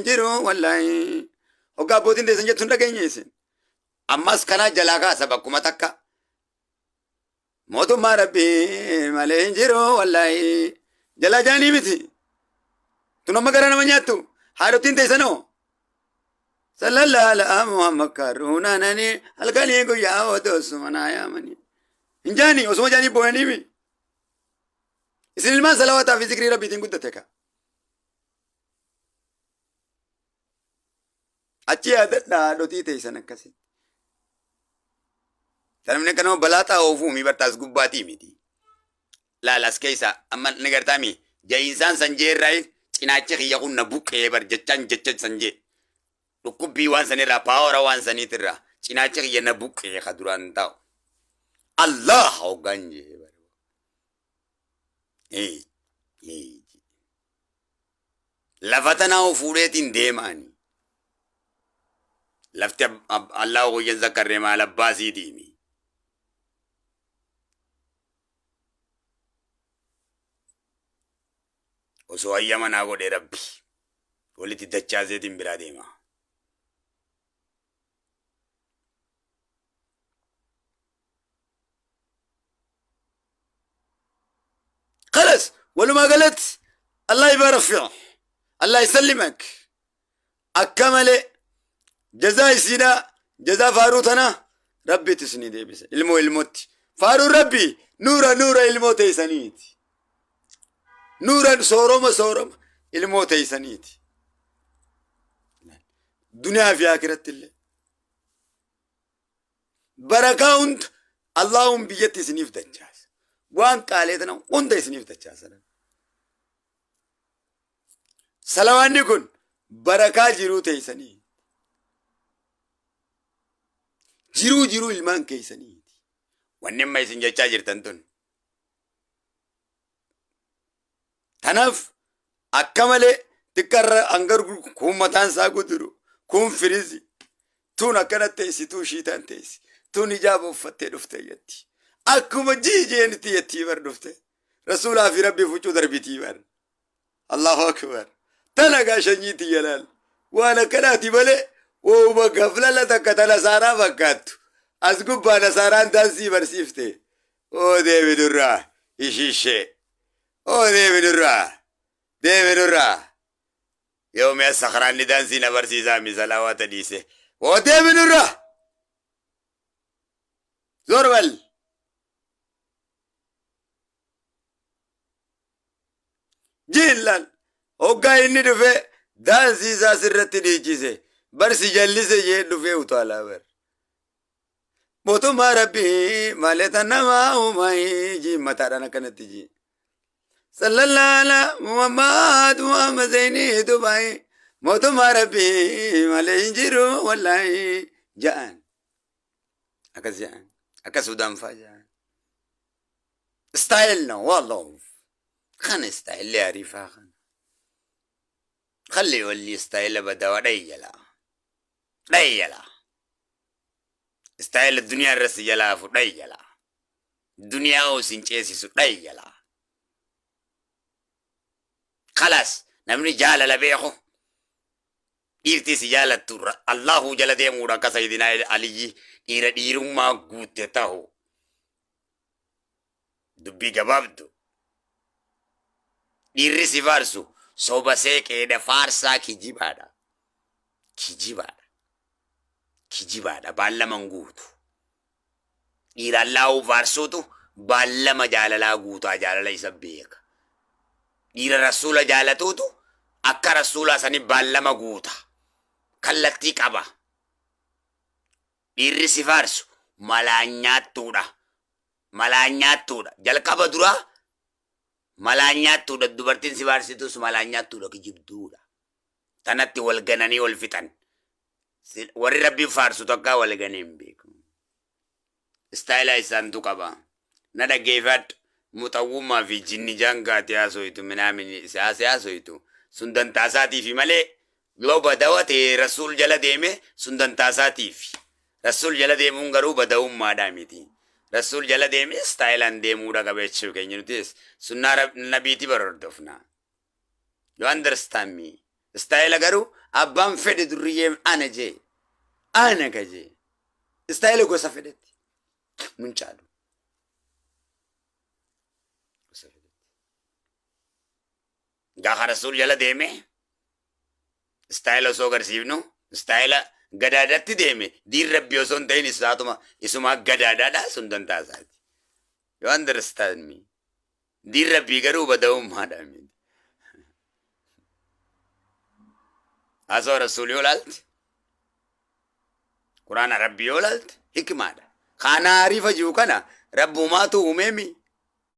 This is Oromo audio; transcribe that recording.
hin jiru wallaahi. Hoggaa abbootiin teessan jettu hin dhageenye isin. Ammas kanaa jalaa kaasa bakkuma takka. Mootummaa Rabbii malee hin jiru wallaahi. Jalaa jaanii miti. Tun amma gara nama nyaattu. Haadhotiin teessanoo. Sallallahu ala Muhammad karuuna nani halkanii guyyaa otoo suma naa yaamanii. Hin jaanii osuma jaanii booyanii mi. Isin ilmaan salawaataa fi zikrii Rabbiitiin guddate ka. Achi yaadadha haadhotii teessan akkasitti. Namni akka nama balaa xaa'oo fuumii bartaas gubbaatii miti. Laal as keessa amma ni gartaami ja'iinsaan sanjee irraa cinaachi kiyya kun na buqqee bar jechaan jecha sanjee. Dhukkubbii waan sanirraa paawara waan saniitirraa cinaachi kiyya na buqqee ka duraan taa'u. Allah hoggaan jee bar. Ee ee. Lafa tanaa fuudheetiin deemaani. Lafti Allah guyyan zakkarree maal abbaa siitiimi. Osoo hayyama naa godhee Rabbi walitti dachaaseetiin biraa deema. Kalas walumaa galatti Allah ibarak fiik Allah isallimak akka malee jazaa isiidhaa jazaa faaruu tanaa rabbiitti isinii deebisa ilmoo ilmootti faaruun rabbii nuura nuura ilmoo teeysaniiti nuura sooroma sooroma ilmoo teeysaniiti duniyaa fi akiratti illee Barakaa hunda Allahun biyyatti isiniif dachaasa. Waan qaalee tana hunda isiniif dachaasa. Salawaanni kun barakaa jiruu teessanii. Jiruu jiruu ilmaan keessaniiti. Wanni amma isin jechaa jirtan tun. Tanaaf akka malee xiqqarra hanga kun mataan isaa guduru kun firizi tun akkana teessi tun shiitaan teessi tun hijaaba uffattee dhufte jetti. Akkuma jiijeenitti jettii bar dhufte. Rasuulaa fi rabbii fuccuu darbitii bar. Allahu akbar. Tana gaa shanyii tiyya laal. Waan akkanaati malee wooma gaflala takka tana saaraa fakkaattu. As gubbaa nasaaraan daansii barsiifte. Oo deemi nurraa ishishee. Oo deemi nurraa. Deemi nurraa. Yoomi as sakraanni daansii na barsiisaa mi salawaata dhiise. Oo deemi nurraa. Zorbal. Jiillaan hoggaa inni dhufe daansii isaa sirratti dhiichise barsi jallise jee dhufee utaalaa bar. Mootummaa rabbii malee tan namaa uumai jii mataadhaan akkanatti jii. Sallallaala Muhammad Muhammad Zainii Dubai mootummaa rabbii malee hin jiru wallaahi ja'an. Akkas ja'an. Akka Sudaan fa'aa ja'an. Style no wallah. Kana style ariifaa kana. Kalli walli style badawa dhayyala. Dhayyala. Style duniyaa irra si jalaa hafu dhayyala. Duniyaa hoo sin ceesisu dhayyala. Kalas namni jaalala beeku dhiirti si jaalattu Allahu jala deemuudha akka Sayyidina Aliyyi dhiira dhiirummaa guutte tahu. Dubbii gabaabdu. Dhiirri si faarsu soba seeqeedha faarsaa kijibaadha. Kijibaadha. Kijibaadha baallaman guutu. Dhiira Allaahuu faarsuutu baallama jaalalaa guutaa jaalala isa beeka. Dhiira rasuula jaalatuutu akka rasuulaa sani baallama guuta. Kallattii qaba. Dhiirri si faarsu malaan nyaattuudha. Malaan nyaattuudha. Jalqaba duraa malaan nyaattuudha. Dubartiin si faarsitus malaan nyaattuudha kijibduudha. Tanatti wal gananii wal fixan. Warri rabbiin faarsu takkaa wal ganee hin beeku. Istaayilaa isaantu qaba. Na dhaggeeffadhu. Muxawwummaa fi jinni jaangaati haasoytu minaamin siyaasa haasoytu. Sun dantaasaatiifi malee yoo badawa ta'e rasuul jala deeme sun dantaasaatiifi. Rasuul jala deemuun garuu badawummaadhaa miti. Rasuul jala deeme istaayilaan deemuudha qaba jechuu keenya nutis sunnaa nabiiti bar hordofna. You understand me? Istaayila garuu abbaan fedhe durriyyee ana jee. Ana ka jee. Istaayila gosa fedhetti. Mun caalu. Gosa fedhetti. Gaafa Rasuul jala deeme istaayila osoo agarsiifnu istaayila gadaadatti deeme diin Rabbii osoo hin ta'in isaatuma isumaa gadaadaadha sun dantaa isaati. You understand me? Diin Rabbii garuu bada'ummaadha miti. Haasawaa Rasuul yoo laalte, Quraana Rabbii yoo laalte hikmaadha. Kana ariifa jiru kana Rabbumaatu uumeemi.